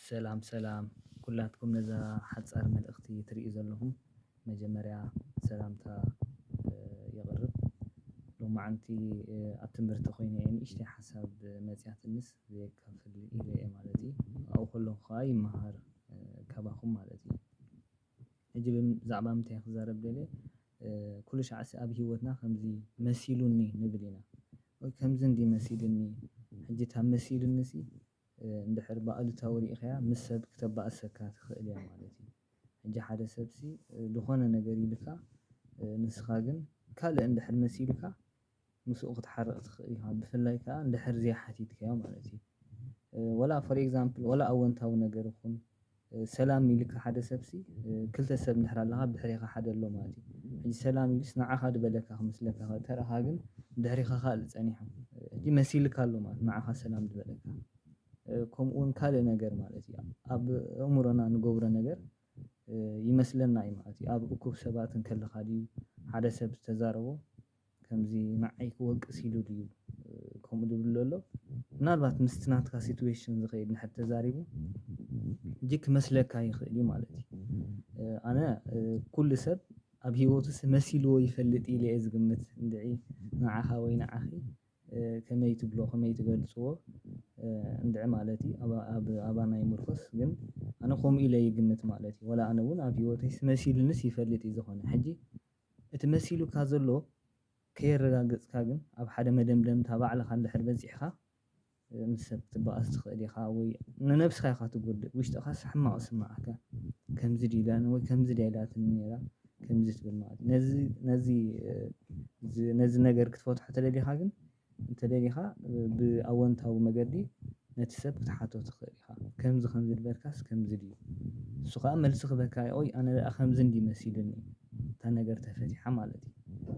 ሰላም ሰላም ኩላትኩም ነዛ ሓጻር መልእኽቲ ትርእዩ ዘለኹም መጀመርያ ሰላምታ የቕርብ። ሎማዓንቲ ኣብ ትምህርቲ ኮይነ እየ ንእሽተይ ሓሳብ መፅያትንስ ዘየካፍል ኢለ እየ ማለት እዩ። ኣብኡ ከለኹ ከዓ ይመሃር ካባኹም ማለት እዩ። ሕጂ ብዛዕባ ምንታይ ክዛረብ ደልየ? ኩሉ ሻዕሲ ኣብ ሂወትና ከምዚ መሲሉኒ ንብል ኢና። ወይ ከምዚ እንዲ መሲልኒ፣ ሕጂ እታ መሲልኒ ሲ እንድሕር ብኣሉታዊ ሪኢኻያ ምስ ሰብ ክተባእሰካ ትኽእል እያ ማለት እዩ። ሕጂ ሓደ ሰብሲ ዝኾነ ነገር ኢልካ ንስኻ ግን ካልእ እንድሕር መሲልካ ምስኡ ክትሓርቕ ትኽእል ኢኻ። ብፍላይ ከኣ እንድሕር ዘይሓቲትካዮ ማለት እዩ። ወላ for example ወላ ኣወንታዊ ነገር ይኹን ሰላም ኢልካ ሓደ ሰብሲ ክልተ ሰብ እንድሕር ኣለኻ ብድሕሬኻ ሓደ ኣሎ ማለት እዩ። ሕጂ ሰላም ኢሉስ ንዓኻ ዝበለካ ክመስለካ ተረኻ ግን ድሕሪኻ ካልእ ጸኒሑ ሕጂ መሲልካ ኣሎ ማለት ንዓኻ ሰላም ዝበለካ። ከምኡ እውን ካልእ ነገር ማለት እዩ። ኣብ ኣእምሮና ንገብሮ ነገር ይመስለና እዩ ማለት እዩ። ኣብ እኩብ ሰባት እንከለኻ ድዩ ሓደ ሰብ ዝተዛረቦ ከምዚ ንዓይ ክወቅስ ኢሉ ድዩ ከምኡ ዝብል ዘሎ? ምናልባት ምስቲ ናትካ situation ዝኸይድ እንድሕር ተዛሪቡ ሕጂ ክመስለካ ይኽእል እዩ ማለት እዩ። ኣነ ኩሉ ሰብ ኣብ ሂወቱስ መሲልዎ ይፈልጥ ኢለ እየ ዝግምት። እንድዒ ንዓኻ ወይ ንዓኺ ከመይ ትብሎ ከመይ ትገልፅዎ እንድዒ ማለት እዩ። ኣባና ይምርኮስ ግን ኣነ ከምኡ ኢለ ይግምት ማለት እዩ። ወላ ኣነ እውን ኣብ ሂወተይስ መሲሉንስ ይፈልጥ እዩ ዝኾነ ሕጂ እቲ መሲሉካ ዘሎ ከየረጋገፅካ ግን ኣብ ሓደ መደምደምታ ባዕልኻ እንድሕር በፂሕኻ ምስ ሰብ ክትበኣስ ትኽእል ኢኻ ወይ ንነብስኻ ኢኻ ትጎድእ ውሽጥኻስ ሕማቕ ስምዓካ። ከምዚ ድዩ ኢላኒ ወይ ከምዚ ድያ ኢላትኒ ነይራ ከምዚ ትብል ማለት እዩ። ነዚ ነገር ክትፈትሖ ተደሊኻ ግን እንተደሊኻ ብኣወንታዊ መገዲ ነቲ ሰብ ክትሓቶ ትኽእል ኢኻ። ከምዚ ከምዚ ዝበልካስ ከምዚ ድዩ? እሱ ከዓ መልሲ ክበካ ኦይ ኣነ ደኣ ከምዚ እንዲ መሲልኒ እታ ነገር ተፈቲሓ ማለት እዩ።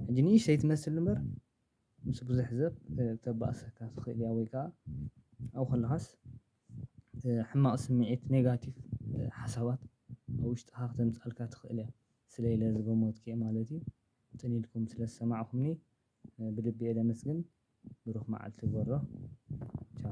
ሕጂ ንእሽተይ ትመስል እምበር ምስ ብዙሕ ሰብ ተባእሰካ ትኽእል እያ ወይ ከዓ ኣብኡ ከለኻስ ሕማቕ ስምዒት negative ሓሳባት ኣብ ውሽጥኻ ክተምፃልካ ትኽእል እያ። ስለ ኢለ ዝገመትኩ እየ ማለት እዩ። ጥን ኢልኩም ስለ ዝሰማዕኹምኒ ብልቢ እየ ደመስግን። ብሩኽ መዓልቲ ጎሮ። ቻው።